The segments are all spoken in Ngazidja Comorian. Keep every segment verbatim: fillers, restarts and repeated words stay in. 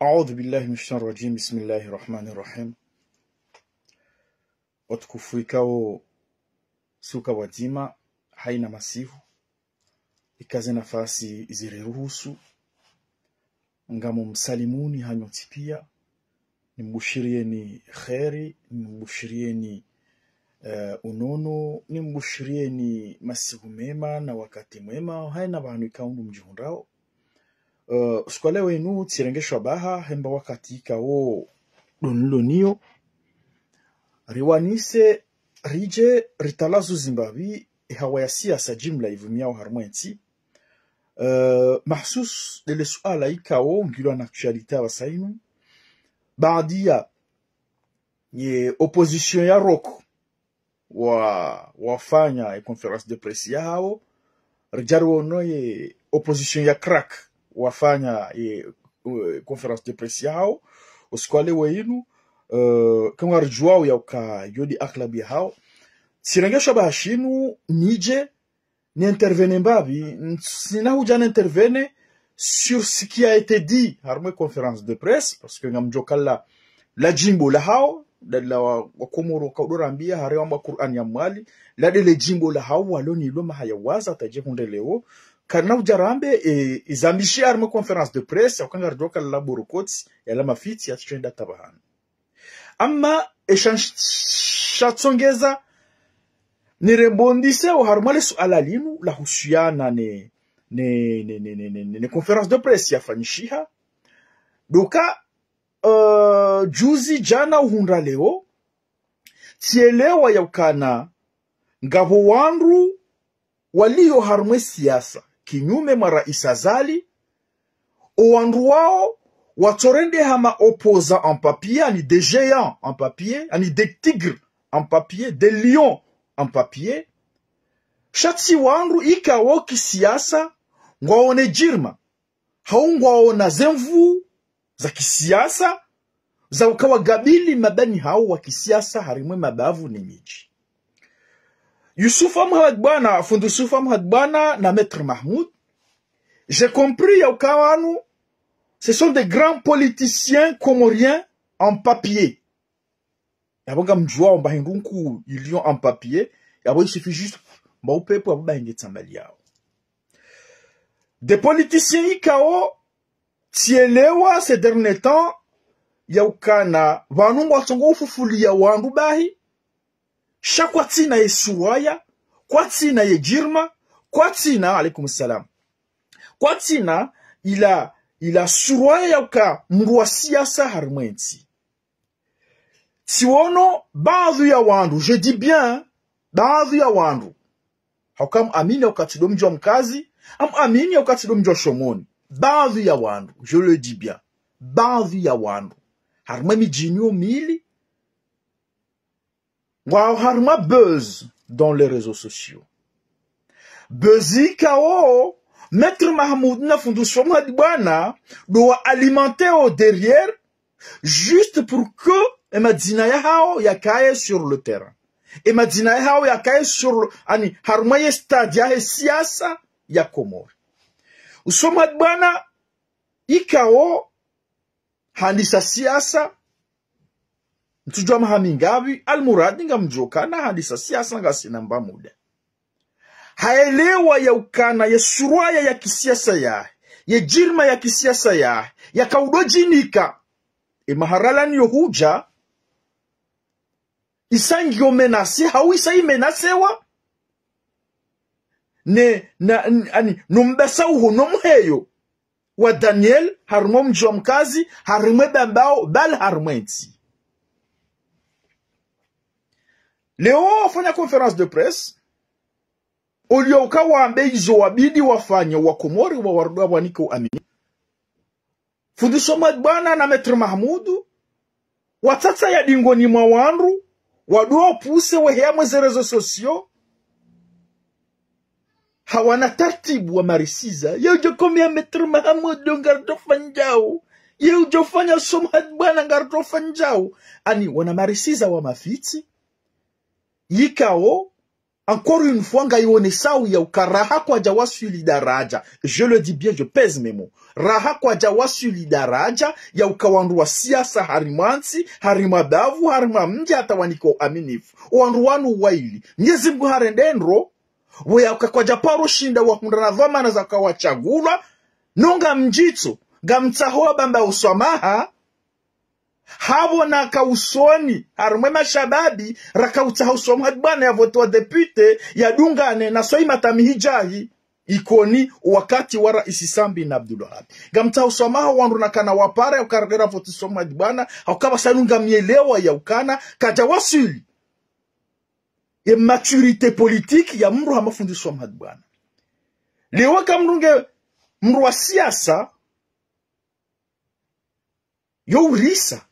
أعوذ بالله من الشيطان الرجيم. بسم الله الرحمن الرحيم. Watukufu ikao suka wadzima, haina masihu, ika ze nafasi zireruhusu, ngamumsalimuni hanyu ntsi pia, nimbushirieni kheri, nimbushirieni, eh, unono, nimbushirieni masihu mema na wakati mwema, haina pvanu ikao ndo mdjihundrao. Eh, usiku wa leo inu, tsirenge shabaha, hemba wakati ikao ndo nilo nayo, riwanise, ridje, ritalazo zimbapvi, ehawa ya siasa jimla ivumiao harumwa entsi. Eh, mahsus ndele suala ikao ngilo en actualité apvasa inu. Baadhi ya ye opposition ya Rock wa, wafanya ye conférence de presse yahao, ridja riono ye opposition ya Crack wafanya ye, eh, conférence de presse yahao, usiku wa leo inu, eh, kama ridjuao yauka yo nde aghlabu yahao. Tsirenge shabaha shinu, nidje, ni intervenir mbapvi, ntsina hudja ni intervenir sur ce qui a été dit harumwa ye conférence de presse, parce que ngamdjo kala la jimbo lahao, ndala wa, wa Komoro kaudorambia, hari wamba Qur'an ya Mwali, la ndele jimbo lahao, walo nilo maha ya waza, tadje hunde leo, kana udja rambe, e, izambishi harumwa ye conférence de presse, yauka ngaridjo kala la borokoti, ya la mafitsi, ya tsi tsu enda tabahani. Ama, esha, shatsongeza, nirembondise oharumwa le suala linu, lahusiana ne, ne, ne conférence de presse yafanyishiha. Nduka, eh, juzi, jana, uhundra leo, tsielewa yaukana, ngapvo wandru, walio harumwa ye siasa, kinyume mwa Rais Azali, owandru wao watsorendeha ma opposants en papier, ani des géants en papier, ani des tigres en papier, des lions en papier. Sha tsi wandru ikao kisiasa, ngwaone djirma, hau ngwaona ze nvuu za kisiasa, za uka wagabili mabani hao wa kisiasa harimwa ye mabavu ne midji. Yusuf Amhad Bwana, fundi Yusuf Amhad Bwana na Maître Mahmoud, j'ai compris ya uka wanu, ce sont des grands politiciens comoriens en papier. Yapvo ngamdjuao mba hindru nkuu iliyo en papier, yapvo il suffit juste mba upepvo yapvo mba hindru tsamali yao. Des politiciens ikao, tsielewa ces derniers temps, yaukana, pvanu ngwatsongo ufufulia wandru bahi, sha kwatsina ye surwaya, kwatsina ye djirma, kwatsina, alaikum salam, kwatsina ila, ila surwaya yauka mndru wa siasa harimwa ye ntsi. Tsiono baadhwi ya wandru, je dis bien, baadhwi ya wandru. Hauka ngamwamini yauka tsi ndo mdji wa Mkazi, ngamwamini yauka tsi ndo mdji wa Shomoni. Baadhwi ya wandru, je le dis bien. Baadhwi ya wandru. Harimwa ye midjini yo mili, ngwao harimwa buzz dans les réseaux sociaux. Buzz ikao, Maître Mahmoud na fundi Yusuf Amhad Bwana, ndo wa alimenter au derrière, juste pour que ye madzina yahao yakaye sur le terrain. Ye madzina yahao yakaye sur le, ani, harimwa ye stade yahe siasa ya Komori. Yusuf Amhad Bwana, ikao, handisa siasa, ntsudjua maha mingapvi, almuradi ngamdjo kana handisa siasa ngasina mba muda. Haelewa yaukana ye surwaya ya kisiasa yahe, ye djirma ya kisiasa yahe, yakaudo djinika. Ye mahala niyo hudja, isa ngiyo menacé, hau isa imenacewa. Ne, na, n-, ani, no mbasa uho, no muheyo wa Daniel, harimwa ye mdji wa Mkazi, harimwa ye Bambao, bal harimwa ye ntsi. Leo wafanya conférence de presse, olio uka wambe izo wabidi wafanye wa Komori wa warudwa wanike uamini. Fundi Yusuf Amhad Bwana na Maître Mahmoud, watsatsa ya dingoni mwa wandru, wadua opuse weheya mwe ze réseaux sociaux, hawana tartibu wamarisiza. Ye udjo komea Maître Mahmoud ngaridjo fanyao. Ye udjo fanya Yusuf Amhad Bwana ngaridjo fanyao. Ani wana marisiza wa mafitsi. Ikao, encore une fois, ngayonesao ya uka raha kwadja waswili daraja. Je le dis bien, je pèse mes mots. Raha kwadja waswili daraja ya uka wandru wa siasa harimwa ntsi, harimwa bavu, harimwa mdji, hata wanike uaminifu. Wandru wanu waili, Mnyezi Mngu harende ndro, wo ya uka kwadja paro shinda wahundra na dhwamana za uka watsagulwa, no ngamdjitso, ngamtsaho wabamba uswamaha, hapvo naka usoni, harumwa mashababi, raka utsaha usoni Mhadi Bwana ya vote wa député, ya dungane na Soimata Mihidjahi, Ikoni, wakati wa raisi Sambi na Abdulwahab. Ngamtsaha usoni mwaha wandru nakana wapara, ya uka raka vote usoni Mhadi Bwana, hauka pvasa nu ngamyelewa ya ukana, kadja waswili ye maturité politique ya mndru hama fundi usoni Mhadi Bwana. Leo ka mndru nge mndru wa siasa, yo urisa.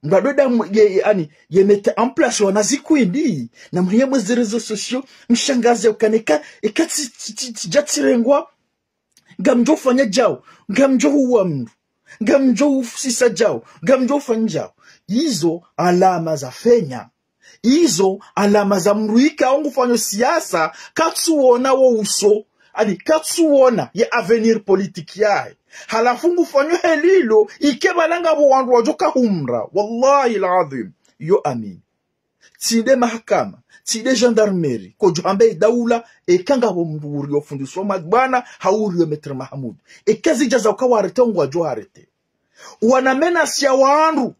Mndru ado da mu-, ye, ye, ani, ye mettre en place wana zikwindi, na mwenye mwe ze réseaux sociaux, mshangaze ukana eka, eka tsi, tsi, tsi, tsidja tsirengwa, ngamdjo ufanya djau, ngamdjo huwa mndru, ngamdjo ufusisa djau, ngamdjo ufanya djau. Izo alama za fenya. Izo alama za mndru ikao ngufanyo siasa, katsuona wo uso, ani katsuona ye avenir politique yahe. Halafu ngufanyo helilo, ike pvala ngapvo wandru wadjo kahumra. Wallahi al-adhim. Yo amini. Tsi nde mahakama, tsi nde gendarmerie, kodjo hamba ye daula, eka ngapvo mndru uriyo fundi usoni Mhadi Bwana, hau uriyo Maître Mahamudu. Eka zidja za uka warete ngwadjo harete. Wana menace ya wandru.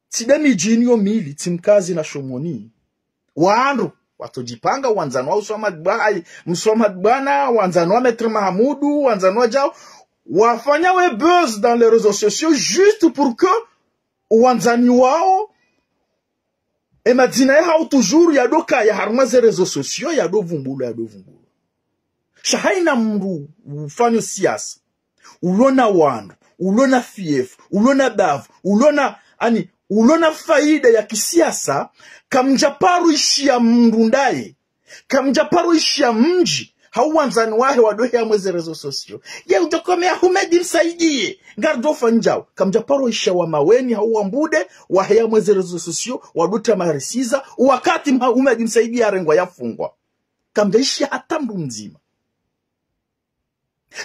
Tsi nde midjini yo mili, Tsimkazi na Shomoni. Wandru, watsodjipanga, wandzani wa usoni Mhadi Bwa-, ai, usoni Mhadi Bwana, wandzani wa Maître Mahamudu, wandzani wa djau, wafanya we buzz dans les réseaux sociaux juste pour que wandzani wao, e madzina yahao toujours yado kaya harumwa ze réseaux sociaux, yado vumbulwa, yado vumbulwa. Sha haina mndru ufanyo siasa, ulo na wandru, ulo na fief, ulo na bavu, ulo na, ani, ulo na faida ya kisiasa, kamdja paro ishiya mndru ndaye, kamdja paro ishiya mdji, hau wandzani wahe wado heya mwe ze réseaux sociaux. Ye udjo kome ya Humedi Msaidie, ngarido fanya djau, kamdja paro ishiya wa Maweni, hau wa Mbude, waheya mwe ze réseaux sociaux, wado tamarisiza, wakati mha Humedi Msaidie yarengwa yafungwa. Kamdja ishiya hata mndru mdzima.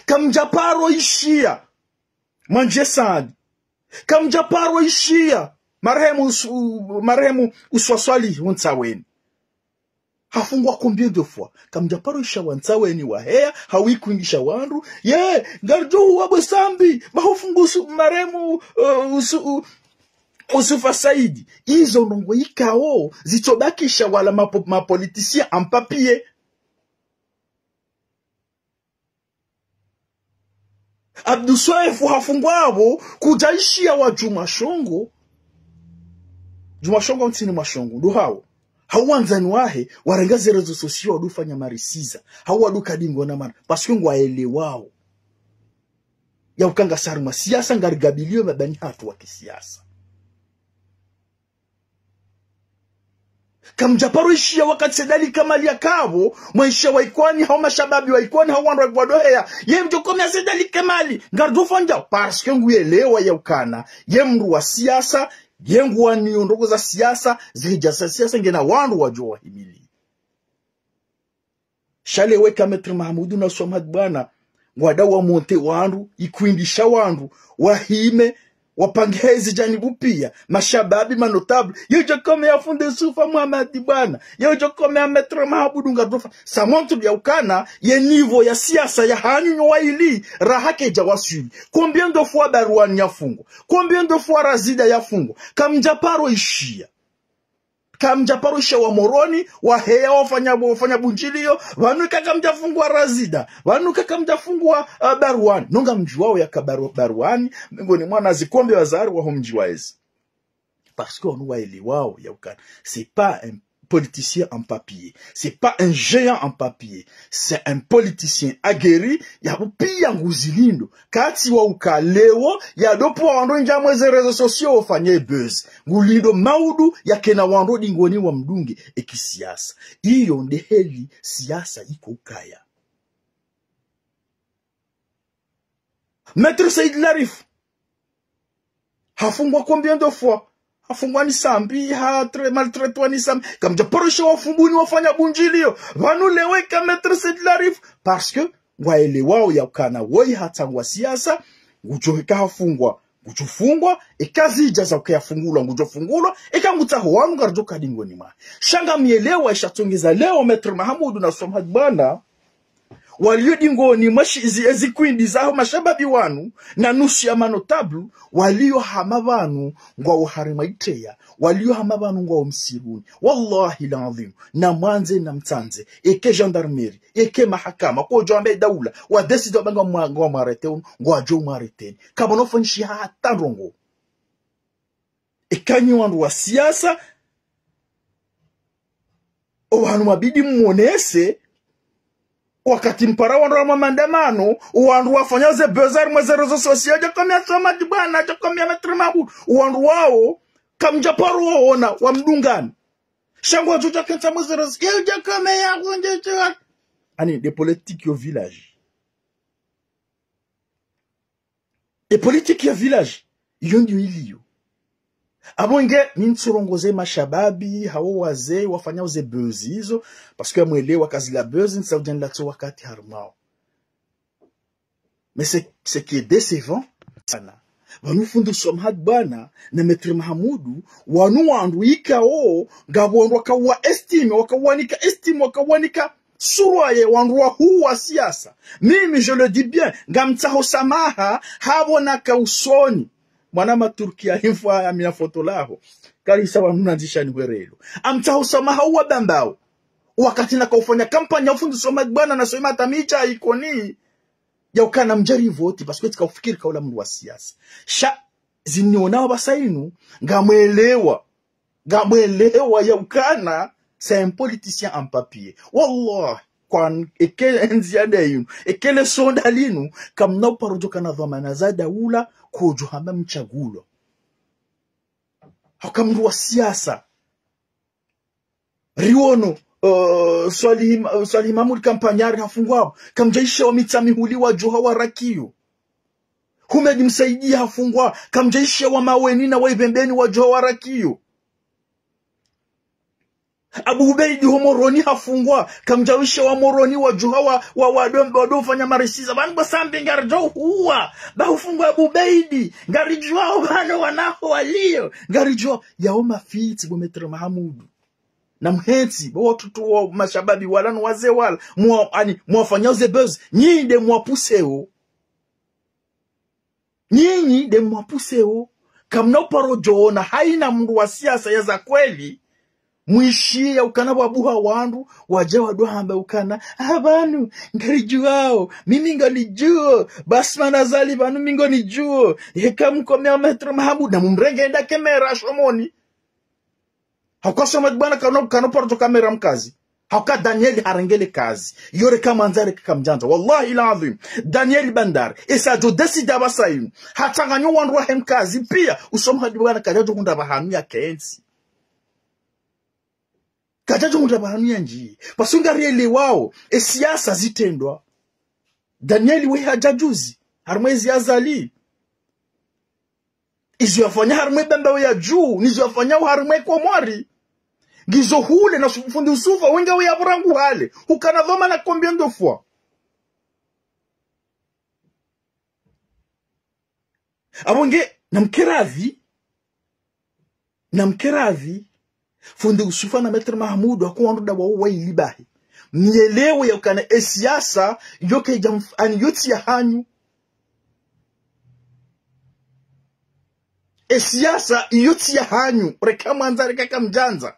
Kamdja paro ishiya Mwandje Saadi. Kamdja paro ishiya marehemu Usu-, marehemu Uswa Swalihi Ntsaweni. Hafungwa combien de fois? Kamdja paro ishiya wa Ntsaweni waheya, hau ikwindisha wandru. Ye, ngarido huwa bwe Sambi, ba hufungu Usu-, marehemu, eh, Usu-, U-, Usufa Saidi. Izo ndrongoo ikao, zitsobakisha wala mapo-, ma politiciens en papier. Abdou Soefo hafungwa apvo, kudja ishiya wa Djuma Shongo. Djuma Shongo ntsini mwa Shongo, ndo hao. Hau wandzani wahe, warenga ze réseaux sociaux, wado fanya marisiza. Hau wado kadingo na mana. Parce que ngwaelewao ya uka ngasi harumwa siasa, ngarigabilio mabani hatru wa kisiasa. Kamdja paro ishiya wakati Said Ali Kamali yaka apvo, mwaishiya wa Ikwani, hau mashababi wa Ikwani, hau wandru wa Ikwani wado heya. Ye mdjo kome ya Said Ali Kamali, ngarido fanya djau, parce que nguyelewa ya ukana ye mndru wa siasa, ye nguwaniyo ndrongoo za siasa, zihidja za siasa, ngena wandru wadjo wahimili. Sha leo eka Maître Mahamudu na Swamad Bwana, ngwada wa monter wandru, ikwindisha wandru, wahime, wapange hezi janibu pia, mashababi, ma notables, yo djo kome ya fundi Sufa Muhamadi Bwana, yo djo kome ya Maître Mahamudu, ngarido fa-, ça montre ya ukana, ye niveau ya siasa ya hanyu nyo waili, raha kedja waswili. Combien de fois Barwani yafungwa? Combien de fois Razida yafungwa? Kamdja paro ishiya. Kamdja paro ishiya wa Moroni, waheya wafanya, wafanya bundjiliyo, pvanu ika kamdja fungwa Razida, pvanu ika kamdja fungwa, uh, Barwani. No ngamdjuwao yaka Baru-, Barwani, mengoni mwa wanazikombe wa Azali waho mdji wa ezi. Parce que wanu waelewao ya ukana, c'est pas un politicien en papier, c'est pas un géant en papier, c'est un politicien aguerri, ya pvo pia nguzilindo. Katsi wa uka leo, yado pvo wandru ndja mwe ze réseaux sociaux wafanye buzz. Ngulindo maudu yakena wandru dingoni wamdunge ekisiasa. Iyo nde heli siasa iko ukaya. Maître Said Larifou hafungwa combien de fois? Hafungwa ni Sambi, ha tre-, maltraitwa ni Sambi. Kamdja paro ishiya wa Fumbuni wafanya bundjiliyo. Pvanu leo eka Maître Said Larifou. Parce que, ngwaelewao ya ukana, woyi hatsangwa siasa, ngudjo eka hafungwa, ngudjo fungwa, eka zidja za uke yafungulwa, ngudjo fungulwa, eka ngutsaho wanu ngaridjo ka dingoni mwahe. Sha ngamyelewa isha tsongeza leo Maître Mahamudu na Samahadi Bwana, waliyo dingoni mwa shi-, zi-, ezi kwindi zaho mashababi wanu, na nusu ya manotable, waliyo hama pvanu ngwawo harimwa itreya, waliyo hama pvanu ngwawo msiruni. Wallahi l'adhim, na mwandze na mtsandze, eke gendarmerie, eke mahakama, kodjo amba daula, wa décider wamba ngwa mwa-, ngwa mwarete unu, ngwadjo mwarete ni. Kapvana ufanyishiha hata ndrongo. Eka nyi wandru wa siasa, owanu mabidi mwonese, wakati mpara wandru wa maandamano, wandru wafanya ze buzz harimwa ze réseaux sociaux, djokomea Samahadi Bwana, djokomea Maître Mahamudu, wandru wawo, kamdja paro waona, wamdungani. Sha ngwadjo dja kentsi mwe ze réseaux, djokomea, kundje djoka. Ani, nde politique yo village. Nde politique ya village, iyo ndiyo iliyo. Apvo nge, mi ntsurongoze mashababi, hawo wazee, wafanyao ze buzz izo, parce que mwelewa kazi la buzz, ntsa udjanila tso wakati harimwawo. Mais c'est, ce qui est décevant, sana. Pvanu fundi Samahadi Bwana, na Maître Mahamudu, wanu wandru ikao, ngapvo wandru wakawaestimé, wakawanika estimé, wakawanika surwa ye wandru wahuu wa siasa. Mimi, je le dis bien, ngamtsaho samaha, hapvo naka usoni. Mwana ma Turki ya himfwa ya mina foto laho. Kalisa wanu nandzisha ni werelo. Ngamtsaho samaha uwa Bambao. Wakati naka ufanya kampanya ufundi Samahadi Bwana na Soima Tamidja Ikoni. Ya ukana mdjari voti, parce que tsika ufikiri kaula mndru wa siasa. Sha, zinionao pvasa inu, ngamwelewa. Ngamwelewa ya ukana, c'est un politicien en papier. Wallah, kwa n-, eke ndziya nde inu, eke le sonda linu, kamna uparo djoka na dhwamana za daula, kodjo hamba mtsagulo. Hauka mndru wa siasa. Riwono, eh, Swalihi Ma-, Swalihi Mahmud Kampanyari hafungwa, kamdjaishiya wa Mitsamihuli wadjoha warakiyo. Humedi Msaidie hafungwa, kamdjaishiya wa Maweni na wa Ipembeni wadjoha warakiyo. Abu Ubeidi ho Moroni hafungwa, kamdjaishiya wa Moroni wadjoha wa, wa, wado, wado fanya marisiza. Pvanu bo Sambi ngaridjo huwa, ba hufungwa Abu Ubeidi, ngaridjuwao pvanu wanaho waliyo, ngaridjuwao, yawo mafitsi bo Maître Mahamudu. Na mhentsi, bo watutu wa mashababi wala no wazee wala, mwa, ani, mwafanyao ze buzz, nyinyi nde mwapuseo. Nyinyi nde mwapuseo. Kamna uparo djoona, haina mndru wa siasa ya za kweli, mwishiya ukana wabuha wandru, wadja wado hamba ukana, ah, pvanu, ngaridjuwao, mimi ngalidjuwo, basi mana zali pvanu mi ngonidjuwo, heka mkomea Maître Mahamudu, na mumrenge enda kemera shomoni. Hauka Samahadi Bwana kano, kano paro djo kamera mkazi. Hauka Daniel harenge le kazi. Iyo reka mwandza reka kamdjandza. Wallahi l'adhim. Daniel Bandari. Esa djo décider pvasa inu. Hatsanganyo wandru wahe mkazi. Piya, u Samahadi Bwana kadjadjo hundra pvahanu ya kentsi. Kadjadjo hundra pvahanu ya ndji. Parce que ngarielewao, e siasa zitrendwa. Daniel we hadja juzi. Harimwa ezi Azali. Izo yafanya harimwa Bambao ya juu, nizo yafanya harimwa Komori. Ngizo hule na su-, fundi Usufa, wenge uya burangu hale. Hukana dhwamana combien de fois? Apvo nge, namkeradhi, namkeradhi, fundi Usufa na Maître Mahamudu, hako wandru nda wawo waili bahi. Myelewe ya ukana e siasa, yo kaidja mf-, ani yo tsi ya hanyu. E siasa iyo tsi ya hanyu, reka mwandza, reka kamdjandza.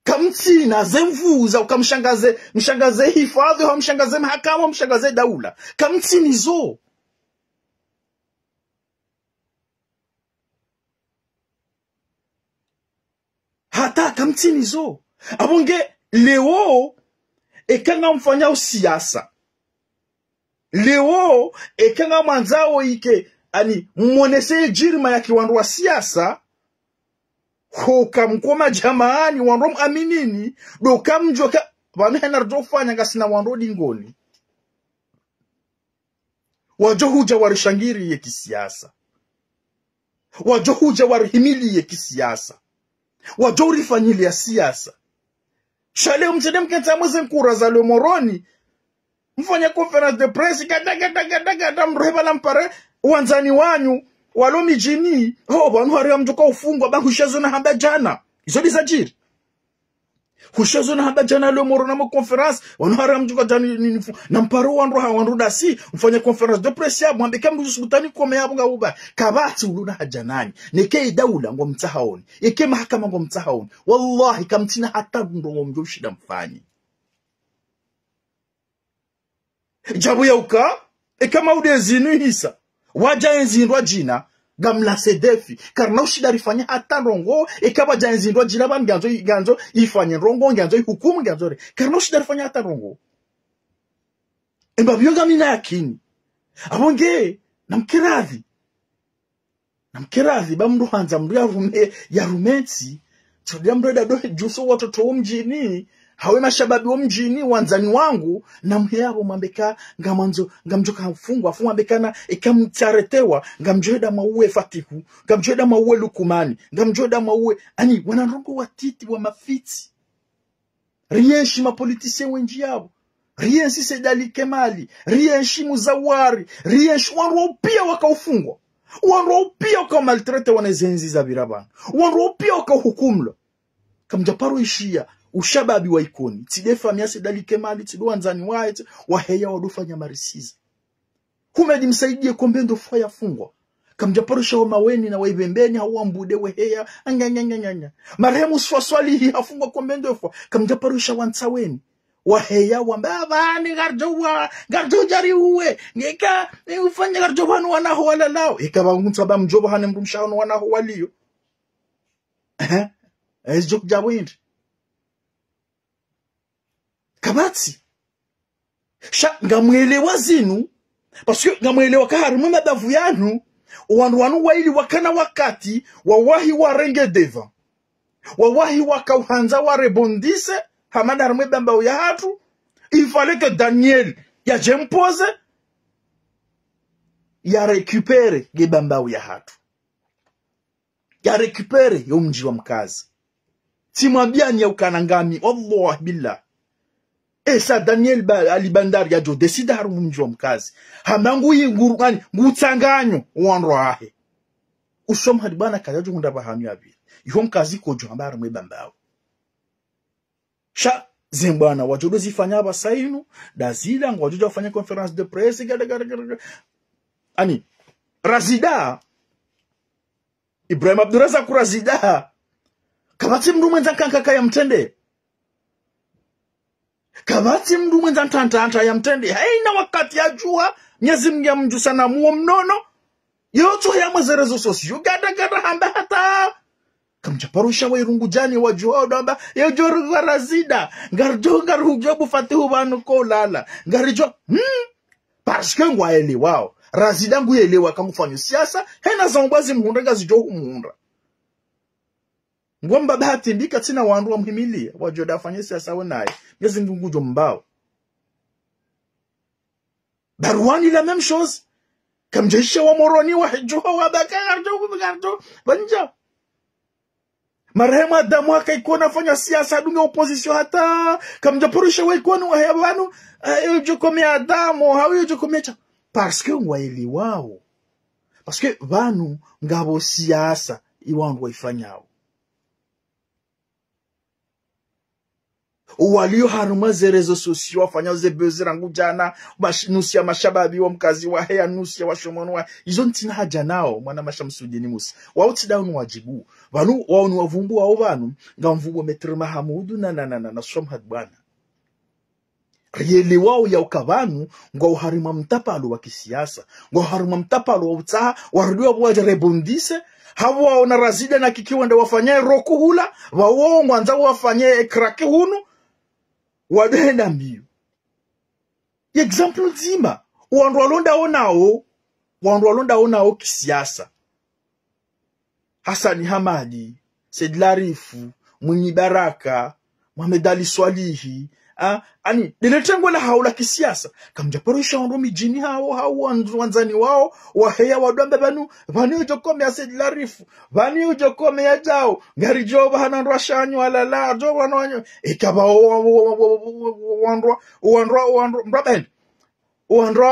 Kamtsina ze nvuu za uka mshangaze, mshangaze hifadhwi, hau mshangaze mahakama, mshangaze daula. Kamtsini zo. Hata kamtsini zo. Apvo nge leo, eka ngamfanyao siasa. Leo, eka ngamwandzao ike, ani, mwonese djirima ya ki wandru wa siasa, hoka mkoma djamaani, wandru mwaminini, ndo kamdjoka, pvanu hena ridjofanya ngasina wandru dingoni. Wadjo hudja warishangiriye kisiasa. Wadjo hudja warihimiliye kisiasa. Wadjo urifanyiliya siasa. Sha leo mtsende mkentsi mweze nkura za le Moroni. Mfanye conférence de presse, gada, gada, gada, gada, mrohe bala mpare wandzani wanyu walo midjini. Oh, pvanu hari ya mdjo ka ufungwa, ba husha zo nahamba djana. Izo ndizadjiri. Husha zo nahamba djana le Moroni mo conférence, pvanu hari ya mdjo ka djani ni, ni, nifu-, na mpare wandru ha wandru dasi, mfanye conférence de presse ya, mwambe ka mdru usukutani kome ya bunga uba. Kapvatsi uluna hadja nanyi. Neke idaula ngomtsahaoni. Eke mahakama ngomtsahaoni. Wallahi, kamtsina hata ndrongo mdjo ushinda mfanye. Djabu ya uka, eka maude zinu ihisa. Wadja enzi ndwa djina, ngamlance défi. Karina ushinda rifanye hata ndrongo, eka wadja enzi ndwa djina pvanu ngandzo, ngandzo ifanye ndrongo, ngandzo ihukumu, ngandzo re. Karina ushinda rifanye hata ndrongo. Emba biyo ngamina yakini. Apvo nge, namkiradhi. Namkiradhi, ba mdru handza mdru ya rume, ya rume ntsi. Tsodia mdru eda dohe djuso watoto wo mdjini. Hawe mashababi wo mdjini, wandzani wangu. Namheya pvo mwambe ka, ngamwandzo, ngamdjo ka ufungwa. Afu mwambe ka na, eka mtsaretewa, ngamdjo eda mauwe Fatihu. Ngamdjo eda mauwe Lukumani. Ngamdjo eda mauwe. Ani, wana ndrongo watiti wa mafitsi. Rienshi mapolitisien wendji yapvo. Rienshi Said Ali Kemali. Rienshi Muzawari. Rienshi wandru wao pia waka ufungwa. Wandru wao pia waka maltraité wana zenzi za pvira pvanu. Wandru wao pia waka uhukumlwa. Kamdja paro ishiya, ushababi wa Ikoni. Tsi nde famiyi ya Said Ali Kemali, tsi ndo wandzani wahe, tsi, waheya wado fanya marisiza. Humedi Msaidie combien de fois yafungwa? Kamdja paro isha wa Maweni na wa Ipvembeni, hau wa Mbude weheya, anga, anga, anga, anga. Marehemu Swa Swalihi hafungwa combien de fois? Kamdja paro isha wa Ntsaweni. Waheya wamba, "Ah, pvani ngaridjo wa, ngaridjo djari uwe. Ngeka, eh, ufanye ngaridjo pvanu wana ho walalao." Eka pvangu ntsa ba mdjo pvo hane mdrumshe hanu wana ho waliyo. Eh? Eh, djo kudja pvo hindri. Kapvatsi. Sha, ngamwelewa zinu, parce que ngamwelewa ka harimwa mabavu yanu, wandru wanu waili wakana wakati, wawahi warenge devant. Wawahi waka uhandza warebondise, hama nda harimwa Bambao ya hatru, il fallait que Daniel yadje mpoze, ya récupérer nge Bambao ya hatru. Ya récupérer yo mdji wa Mkazi. Tsimwambiani ya ukana ngami, wallah billah. Esa Daniel ba, Ali Bandari yadjo décider harimwa mdji wa Mkazi. Hama ngu yi nguru ngani, ngutsanganyo, wandru wahe. Usho Mhadi bwana kadjadjo hundra pvahanu ya pvili. Iho Mkazi kodjo hamba harimwa Bambao. Sha, ze mbwana wadjo do zifanya apvasa inu, nda zila ngwadjo dja wafanya conférence de presse, gada, gada, gada, gada. Ani, Razida, Ibrahim Abdurazak Razida. Kapvatsi mdru mwendza nkankaka ya mtrende. Kapvatsi mdru mwendza ntrantanta ya mtrende. Haina wakati yadjuwa, Mnyezi Mngu ya mdjusa na muo mnono. Yotso ya mwe ze réseaux sociaux. Gada, gada, hamba hata. Kamdja paro isha wa irungu djani wadjuwa wado hamba, yo djo ruga Razida. Ngaridjo, ngaridjo bu Fatihu pvanu ko lala. Ngaridjo, hmm? Parce que ngwaelewao. Razida nguelewa ka ngufanyo siasa, hena za umbwa zimhundra ngazidjo humhundra. Ngwamba bahati mbi katsina wandru wamhimiliya, wadjo da afanye siasa wo naye. Mnyezi Mngu ngudjo mbao. Barwani la même chose. Kamdja isha wa Moroni wa hidjuha wa baka ngaridjo, ngaridjo, pvandja. Marehemu Adamu haka Ikoni afanya siasa hadunga opposition hata. Kamdja paro isha wa Ikoni waheya pvanu, eh, yo djo kome Adamu, hau yo djo kome sha. Parce que ngwaelewao. Parce que pvanu ngapvo siasa, iwandru waifanyao. Waliyo harumwa ze réseaux sociaux, wafanya ze buzz rangu djana, mash-, nusu ya mashababi wa Mkazi waheya, nusu ya washomoni wa, izo ntsina haja nao, mwana masha Msudini Musa. Wao tsi daunu wadjibu. Pvanu, wao ni wavumbu wao pvanu, ngamvumbu Maître Mahamudu na, na, na, na, na Swamhad bwana. Rielewao ya uka pvanu, ngwao harumwa mtapalo wa kisiasa, ngwao harumwa mtapalo wa utsaha, warudi wapvo wadje rebondise, hapvo waona Razida na Kiki wende wafanye roku hula, pvao ngwandzo wafanye crack hunu, wado henda mbio. Ye exemple ndzima, wandru walonda onao, wandru walonda onao kisiasa. Hassani Hamadi, Said Larifu, Mwinyi Baraka, Mohamed Ali Swalihi, Ah, ani, ndele tengwe la hawu la kisiasa. Kamdja paro ishiya wandru midjini hawo, hawu wandru wandzani wawo, waheya wandru wambe pvanu, pvanu udjo komeya Said Larifou, pvanu udjo komeya djau, ngaridjo pvahanu wandru washanyu walala, djo pvahanu wanyu, ikapva o-, o-, wandru, wandru, wandru, mrapvende. Wandru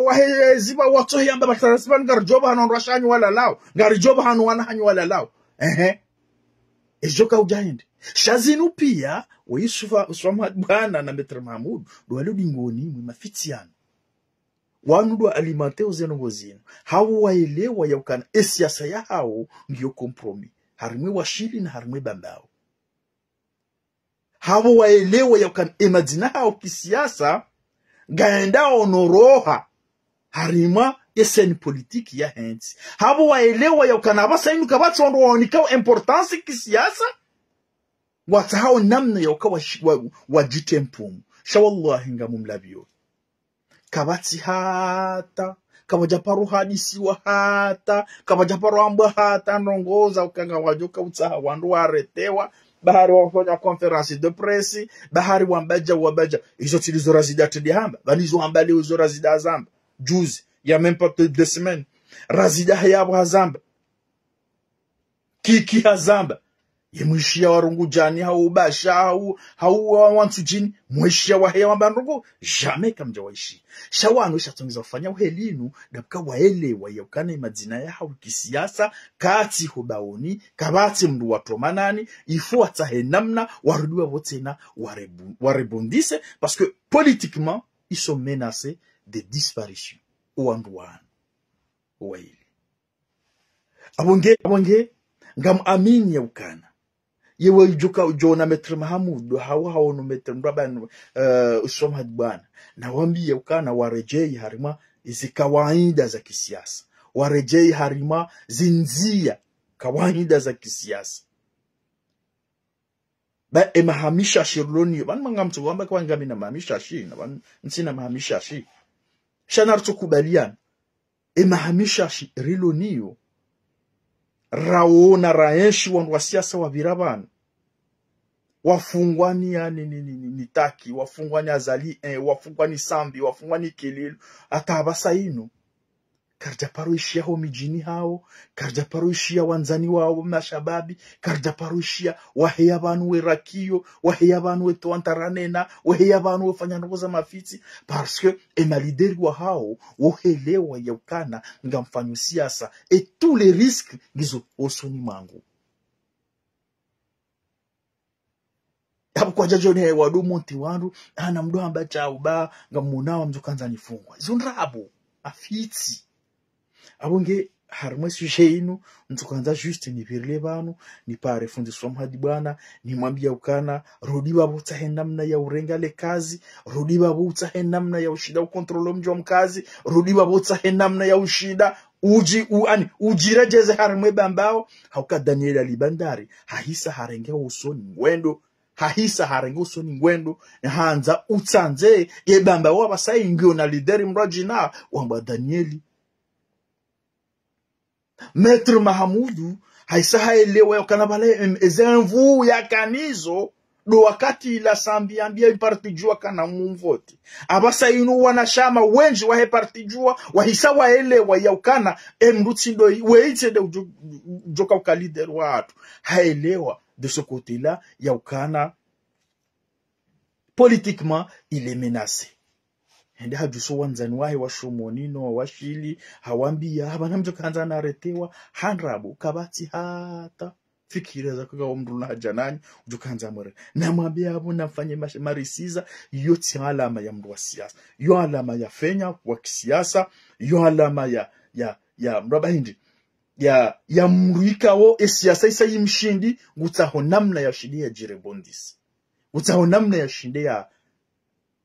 wahe ziba watsoheyamba batarasiba ngaridjo pvahanu wandru washanyu walalao, ngaridjo pvahanu wana hanyu walalao. Ehe. Ejo kaudja hende. Sha zinu piya, we Yusufa, Yusufa Mahamadu bwana na Maître Mahamudu, ndo walo dingoni mwe mafitsi yanu. Wanu ndo walimanteo zendrongo zinu. Hawu waelewa yaukana, e siasa yahawo, ngiyo compromis. Harimwa e Washili na harimwa e Bambao. Hapvo waelewa yaukana emadzina hawo kisiasa, ngayendao no roha harimwa ye scène politique yahe ntsi. Hapvo waelewa yaukana apvasa inu kapvatsi wandru waonikao importance kisiasa, watsahao namna yauka wa, wa, wadjite mpumu. Sha wallahi ngamumlapviyo. Kapvatsi hata, kapvadja paro hadisiwa hata, kapvadja paro ambwa hata ndrongo za ukanga wadjo ka utsaha wandru waretewa, bahari wafanya conférence de presse, bahari wamba dja, wamba dja. Izo tsi ndizo Razida tsi ndi hamba, pvani izo hamba leo izo Razida hazamba. Juzi, il y a même pas deux, deux semaines. Razida heyapvo hazamba. Kiki hazamba. Ye mwishiya wa Rungudjani, hau Basha, hau, hau wa, wa Ntsudjini, mwishiya waheya wamba ndrongo, jamais kamdja waishiya. Sha wanu esha tsongeza ufanya uheli inu, ndapvo ka waelewa yaukana emadzina yahawo kisiasa, katsi ho baoni, kapvatsi mndru watroma nani, il faut watsahe namna, warudi wapvo tsena, warebu-, warebondise, parce que politiquement, ils sont menacés de disparition. Owandru wanu. Waili. Apvo nge, apvo nge, ngamwamini yaukana. Yewe udjoka udjona Maître Mahamudu, hawu hawono Maître mrapvanu, eh, Yusufa Mahamadu bwana. Na wambiye ukana waredjeyi harimwa ezi kawaida za kisiasa. Waredjeyi harimwa zindziya kawaida za kisiasa. Ba, e maha mishashi rilo nayo, pvanu manga mtsu wamba kwa ngamina maha mishashi, na pvanu ntsina maha mishashi. Sha na ritso kubaliana. E maha mishashi rilo nayo, raona raenshi wandru wa siasa wapvira pvanu. Wafungwa ni ya ni, ni, ni, ni, ni Taki, wafungwa ni Azali, eh, wafungwa ni Sambi, wafungwa ni Kililu, hata apvasa inu. Karidja paro ishiya ho midjini hawo, karidja paro ishiya wandzani wawo mashababi, karidja paro ishiya waheya pvanu we rakiyo, waheya pvanu we towa ntaranena, waheya pvanu we fanya ndrongo za mafitsi, parce que e ma leader wahawo, wohelewa yaukana, ngamfanyo siasa, et tous les risques ngizo osoni mwangu. Hapvo kwadjadjo ne wandru monti wandru, hana mndru hamba djau ba, ngamwona wa mdru kandza nifungwa. Izo ndrabo, afitsi. Apvo nge, harimwa e sujet inu, mdru kandza juste nipvirile pvanu, nipare fundi Yusufa Mahamadu bwana, nimwambiye ukana, rudi pvapvo utsahe namna ya urenga le kazi, rudi pvapvo utsahe namna ya ushinda ucontrôler mdji wa mkazi, rudi pvapvo utsahe namna ya ushinda, udji, u, ani, udjiredjeze harimwa e Bambao, hauka Daniel Ali Bandari, hahisa harenge usoni ngwendo, hahisa harenge usoni ngwendo, handza utsandze, ye Bambao apvasa ingiyo na leader mrwadjina, wambwa Danieli. Maître Mahamudu, hahisa haelewa yaukana pvale, em, eze nvuu yakanazo, ndo wakati ila Sambi yambiya e parti Juwa kana mumvote. Apvasa inu wanashama wendji wahe parti Juwa, wahisa waelewa yaukana, e mndru tsi ndo, we itse nde udjo, udjoka uka leader wahatru. Haelewa, de ce côté-là, yaukana, politiquement, il est menacé. Hende hadjuso wandzani wahe wa Shomoni no wa Shili, hawambiya, hapvana mdru kandza naretewa, ha ndrabo, kapvatsi hata fikira za kuka wa mndru na hadja nanyi, udjo kandza mwere. Namwambiye apvo namfanye mash-, marisiza, yo tsi alama ya mndru wa siasa. Yo alama ya fenya wa kisiasa, yo alama ya, ya, ya mndru amba hindri, ya, ya mndru ikao, e siasa isa yimshindi, ngutsaho namna ya shinde ya djirebondise. Ngutsaho namna ya shinde ya,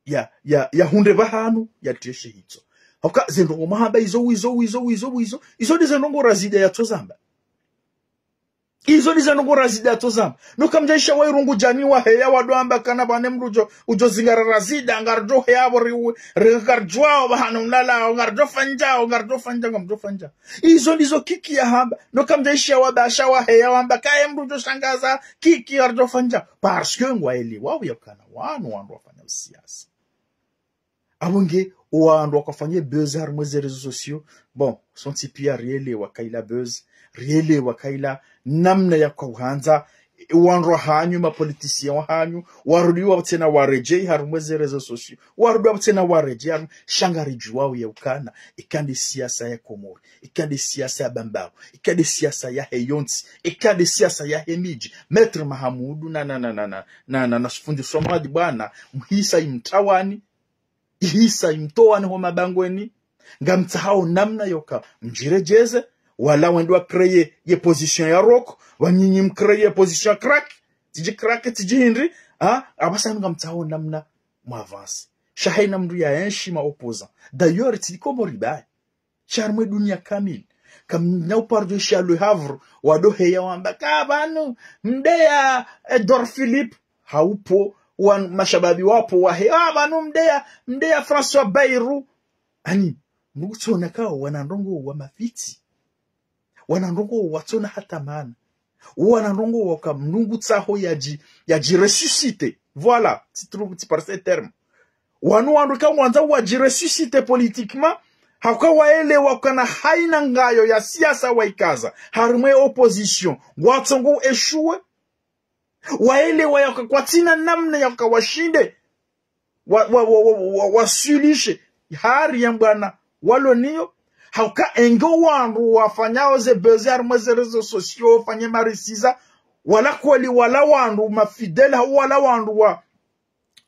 ya, ya, ya hundre pvahanu, ya treshe hitso. Hauka, ze ndrongo mahamba izo, izo, izo, izo, izo, izo nde ze ndrongo Razida yatso zamba. Izo ndizo ndrongoo Razida yatsozamba. No kamdjaisha wa Irungu djani waheya wandru wamba kana pvanu mdru udjo, udjo zingara Razida, ngaridjo heya pvo ri, ri, ngaridjo wao pvahanu mlalao, ngaridjo fanya djao, ngaridjo fanya djao, ngaridjo fanya djao. Izo ndizo Kiki yahamba. No kamdjaisha wabasha waheya wamba kaye mdru udjo shangaza, Kiki ngaridjo fanya djao. Parce que ngwaelewao yaukana wanu wandru wafanya siasa. Apvo nge wandru wakafanya buzz harumwa ze réseaux sociaux. Bon, sontsi pia rielewa kaila buzz, rielewa kaila namna ya kwauhandza, wandru wahanyu, ma politiciens wahanyu, warudi wapvo tsena waredjei harumwa ze réseaux sociaux. Warudi wapvo tsena waredjei harumwa, sha ngaridjuwao yaukana, ika nde siasa ya Komori, ika nde siasa ya Bambao, ika nde siasa yahe yontsi, ika nde siasa yahe midji. Maître Mahamudu na, na, na, na, na, na, na, na fundi Swamadi bwana, mhisa imtawani, ihisa imtowani ho mabangweni, ngamtsahao namna yoka mdjiredjeze, wala wende wa créer ye position ya rock, wanyinyi mcréer ye position ya crack, tsidji crack, tsidji hindri, ha, apvasa ngamtsahao namna mwavanse. Sha haina mdru yaenshi ma opposants. D'ailleurs, tsi Komori bahi. Sha harumwa dunia kamili. Kamna upardjo isha Le Havre, wandru waheya wamba ka pvanu, mdeya Edouard Philippe, haupo, wa mashababi wapvo waheya, ah, pvanu mdeya, mdeya François Bayrou. Ani, mdru kutsona ka wana ndrongoo wa mafitsi. Wana ndrongoo watsona hata maana. Wana ndrongoo waka mdru ngutsaho yadji, yadji ressusciter. Voilà, tsi trouve, tsi par ce terme. Wanu wandru ka ngwandzao wadji ressusciter politiquement, hauka waelewa kana haina ngayo ya siasa waikaza harumwa ye opposition, ngwatsongo échouer. Waelewa yaka kwatsina namna yaka washinde wa, wa, wa, wa, wa, wasuluhishe hari ya mbwana walo nayo. Hauka enge wandru wafanyao ze buzz harumwa ze réseaux sociaux, fanye marisiza, wala kweli wala wandru mafidèles, hau wala wandru wa,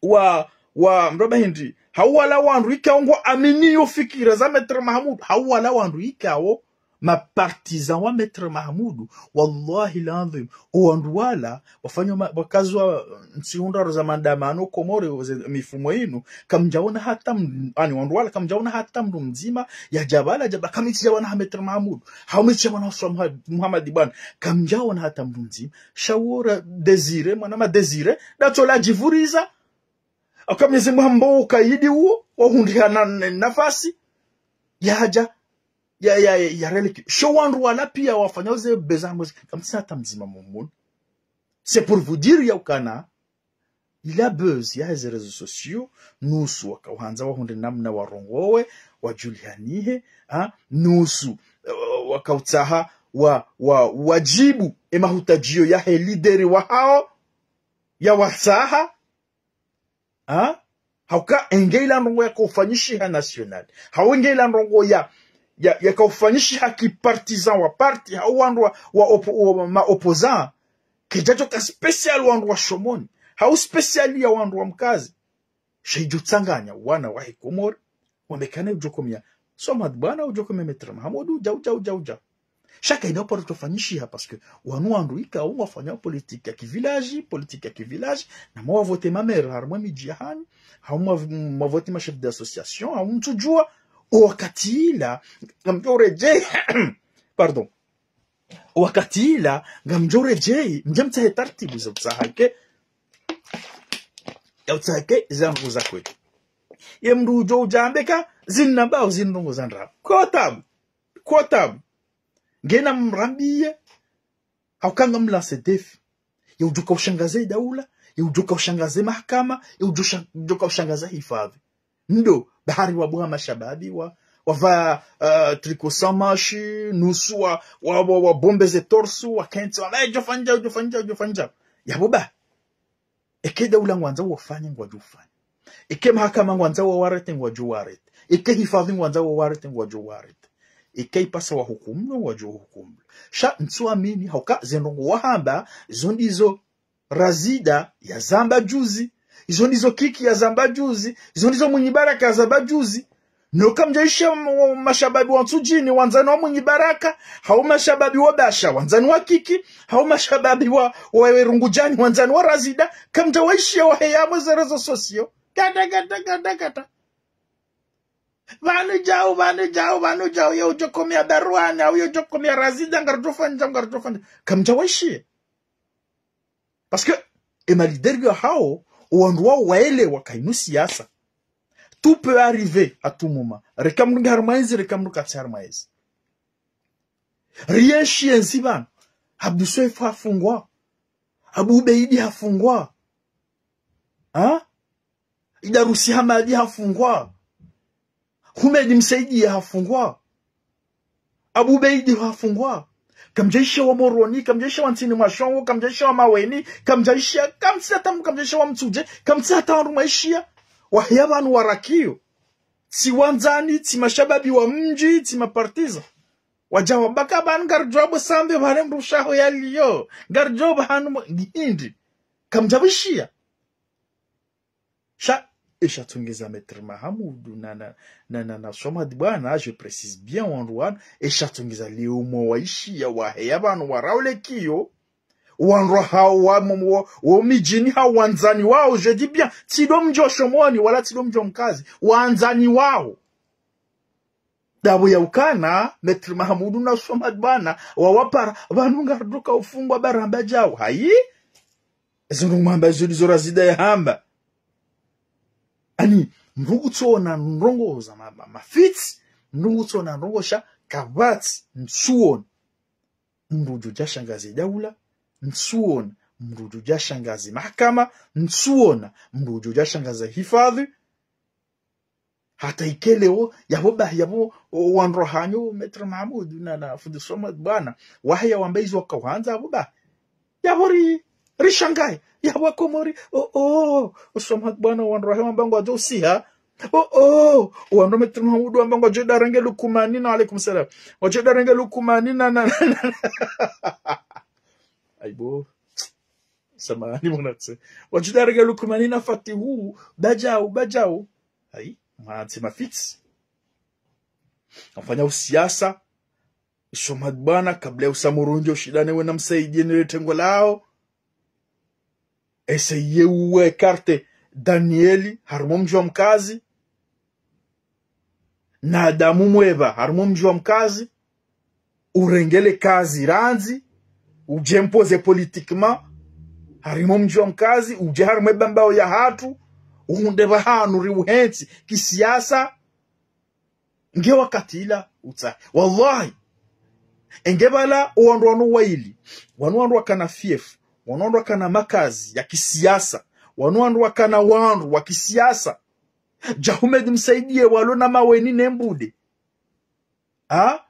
wa, wa, mraba hindri, hau wala wandru ikao ngwaaminio fikira za Maître Mahamudu, hau wala wandru ikao ma partisans wa Maître Mahamudu, wallahi l'adhwim, o wandru wala, wafanya ma, wakazwa ntsihu ndraru za maandamano Komori, ze mifumo inu, kamdjaona hata m-, ani wandru wala, kamdjaona hata mdru mdzima, yadja pvala, yadja pvala, kamitsidjaona ha Maître Mahamudu, hau mitsidjaona ha Muha-, Muhammad bwana, kamdjaona hata mdru mdzima, sha wora Désiré, mwana ma Désiré, ndatsola djivuriza, aka Mwenyezi Mungu hamba ukaidi uwo, wahundriha na, na, nafasi, yadja, ya, ya, ya, ya releki. Sho wandru wala pia wafanyao ze buzz mwezi, kamtsina hata mdzima mumuni. C'est pour vous dire yaukana, ila buzz yahe ze réseaux sociaux, nusu wakauhandza wahundre namna warongowe, wadjulihanihe, ha, nusu, eh, wakautsaha wa, wa, wadjibu, e mahutadjio yahe leader wahao, yawatsaha, ha? Hauka enge ila ndrongoo yakaufanyishiha national. Hau enge ila ndrongoo ya, ya, yakaufanyishiha ki partisan wa parti, hau wandru wa, wa oppo-, wa ma opposants. Kedjadjoka spécial wandru wa Shomoni. Hau spécial ya wandru wa Mkazi. Sha idjo tsanganya wana wahe Komori. Wambe kana udjo komia Swamadi bwana, udjo komia Maître Mahamudu, udja, udja, udja, udja. Sha kaina uparo tsofanyishiha, parce que wanu wandru ikao ngwafanyao politique ya ki village, politique ya ki village, na mwavote ma maire harumwa midji yahanyu, hau mwa-, mwavote ma chef d'association, hau mtsudjua, o wakati ila, ngamdjo redjei, pardon, o wakati ila, ngamdjo redjei, mdje mtsahe tartibu za utsaha ke, ya utsaha ke, za ndrongoo za kweli. Ye mdru udjo udjambe ka, zinu nambao, zinu ndrongoo za ndrabo. Kotabu. Kotabu. Ngena mrambiye, hauka ngam lancer défi. Ye udjoka ushangaze daula, ye udjoka ushangaze mahakama, ye udjo sha-, udjoka ushangaze hifadhi. Ndo, bahari wabuha mashababi wa, wava, eh, tricot sans manche, nusu wa, wa, wa, wa bombe ze torse, wakentsi, wa, eh, djofanya, djofanya, djofanya. Yapvo ba. Eke daula ngwandzao wafanye ngwadjo ufanya. Eke mahakama ngwandzao wawarete ngwadjo warete. Eke hifadhi ngwandzao wawarete ngwadjo warete. Eke ipasa wahukumlwe ngwadjo hukumlwa. Sha ntsuamini hauka ze ndrongoo wahamba, zo ndizo Razida yazamba juzi. Izo ndizo Kiki yazamba juzi. Izo ndizo Mwinyi Baraka yazamba juzi. No kamdjaisha m-, mashababi wa Ntsudjini wandzani wa Mwinyi Baraka, hau mashababi wa Basha wandzani wa Kiki, hau mashababi wa, wa Irungu djani wandzani wa Razida, kamdjawaisha waheya harumwa ze réseaux sociaux. Kata, kata, kata, kata. Pvanu djau, pvanu djau, pvanu djau, yo udjo komea Barwani, au yo udjo komea Razida, ngaridjo fanya, ngaridjo fanya. Kamdja waishiya. Parce que, e ma leader ya hawo, o wandru wawo waelewa ka inu siasa. Tout peut arriver à tout moment. Reka mndru nge harimwa ezi, reka mndru katsi harimwa ezi. Rienshi enzi pvanu. Abdou Soefo hafungwa. Abou Beidi hafungwa. Ha? Idarousse Hamadi hafungwa. Houmed Msaidié hafungwa. Abou Beidi hafungwa. Kamdjaishiya wa Moroni, kamdjaishiya wa ntsini mwa shongo, kamdjaishiya wa Maweni, kamdjaishiya, kamtsi hata mndru, kamdjaishiya wa Mtsudje, kamtsi hata wandru mwaishiya. Waheya pvanu warakiyo. Tsi wandzani, tsi mashababi wa mdji, tsi mapartisans. Wadja wabaka pvanu ngaridjo wabo sambe pvale mndru shaho yaliyo. Ngaridjo pvanu mo-, ndi hindri. Kamdjapvishiya. Sha, esha tsongeza Maître Mahamoudou na, na, na, na, na Swamad Bwana, je précise bien wandru wanu, esha tsongeza leo mwawaishiya waheya pvanu waraule kiyo, wandru hawo wa, wa, wa, wa midjini hawo wandzani wawo, je dis bien, tsi ndo mdji wa Shomoni, wala tsi ndo mdji wa Mkazi, wandzani wawo. Ndapvo yaukana, Maître Mahamoudou na Swamad Bwana, wawapara, pvanu ngaridjo ka ufungwa baramba djau. Hayi? Ezo ndrongoo mwamba, ezo ndizo Razida yahamba. Ani, mndru kutsuona ndrongoo za ma, ma, mafitsi, mndru kutsuona ndrongoo sha, kapvatsi, ntsuona. Mndru udjo djashangaza daula, ntsuona. Mndru udjo djashangaza mahakama, ntsuona. Mndru udjo djashangaza hifadhwi, hata ikelewo, yapvo ba, yapvo, o, wandru hanyu, Maître Mahamoudou na, na Fundi Swamad Bwana, waheya wamba izo wakawandza, yapvo ba. Yapvo ri, rishangaye, yapvo Komori, o, o, o Swamad Bwana, wandru wahe wamba ngwadjo usiha, o, o, wandru Maître Mahamoudou wamba ngwadjo darenge Lukumani na, alaikum salam. Ngwadjo darenge Lukumani na, na, na, na. Aibo. Samahani, mwanatse. Ngwadjo darenge Lukumani na Fatihu, badjau, badjau. Hayi, mwatsi mafitsi. Wafanya usiasa, Swamad Bwana, kabla ya usa Moroni ndjo ushindane we na Msaidié ne le tengwe lawo. Ese ye uwe écarter Daniel, harimwa mdji wa Mkazi. Na Adamu Mweba, harimwa mdji wa Mkazi. Urenge le kazi randzi, udje imposer politiquement, harimwa mdji wa Mkazi, udje harimwa e Bambao ya hatru, uhundre pvahanu ri uhentsi, kisiasa, nge wakati ila utsaha. Wallahi, enge pvala o wandru wanu waili, wanu wandru wakana fief, wanu wandru wakana makazi ya kisiasa, wanu wandru wakana wandru wa kisiasa. Dja Houmed Msaidié walo na Maweni ne Mbude. Ha?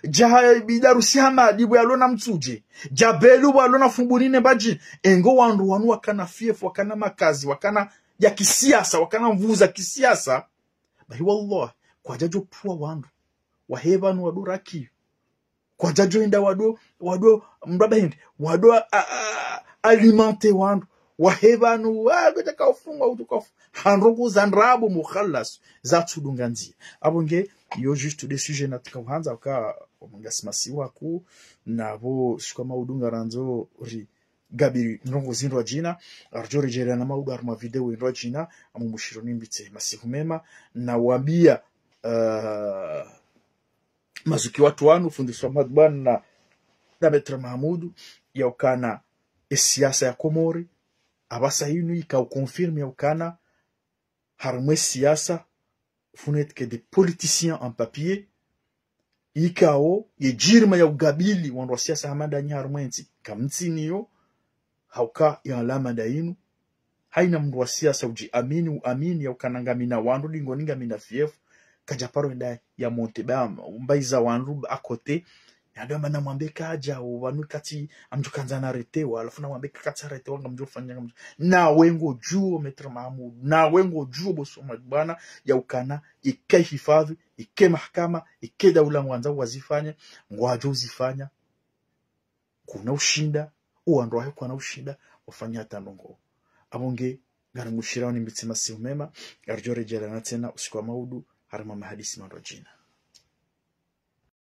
Dja ha, Idarousse Hamadi pvo yalo na Mtsudje. Dja Belou pvo yalo na Fumbuni ne Mbadjini. Engo wandru wanu wakana fief, wakana makazi, wakana ya kisiasa, wakana nvuu za kisiasa. Bahi wallah, kwadjadjo pvuwa wandru. Waheya pvanu wado rakiyo. Kwadjadjo enda wado, wado, mraba hindi, wado a, a, alimenter wandru. Waheya pvanu, wa, kwadjaka ufungwa, kwadjaka ufungwa. Ha ndrongoo za ndrabo mukhalas, zatsudunga ndziya. Apvo nge, yo juste des sujets natsuka uhandza, uka, omwenga simasi waku, na pvo, shuka maudu ngarandzo, ri, gabiri ndrongoo zindrwadjina, ardjo redjelea na maudu harumwa video indrwadjina, amu mushiro nimbitse masihu mema, na wambia, eh, mazuki watru wanu, Fundi Swamad Bwana na, na Maître Mahamoudou, yaukana, e siasa ya Komori, apvasa inu ika uconfirme yaukana, harimwa e siasa, vous n'êtes que des politiciens en papier, ikao, ye djirima ya ugabili, wandru wa siasa hama ndanyi harimwa entsi, kamtsina yo, hauka ya alama nda inu, haina mndru wa siasa udjiamini, uamini, yaukana ngamina wandru, ndingo ni ngamina fief, kadja paro enda ya monter ba, mbaiza wandru, à côté, yado mana mwambe kadja, o, wanu kati, amdjo kandza na arrêter wa, halafu na mwambe katsi arrêter wa, ngamdjo fanya, ngamdjo. Nawe ngodjuo, Maître Mahamoudou, nawe ngodjuo, bo Swamad Bwana, yaukana, ike hifadhwi, ike mahakama, ike daula ngwandzao wazifanye, ngwadjo uzifanya. Kuna ushinda, o wandru wahe kwana ushinda, wafanya hata ndrongoo. Apvo nge, ngari mushirao nimbitse masihu mema, ardjo redjelea na tsena usiku wa maudu, harimwa mahadisi mandrwadjina.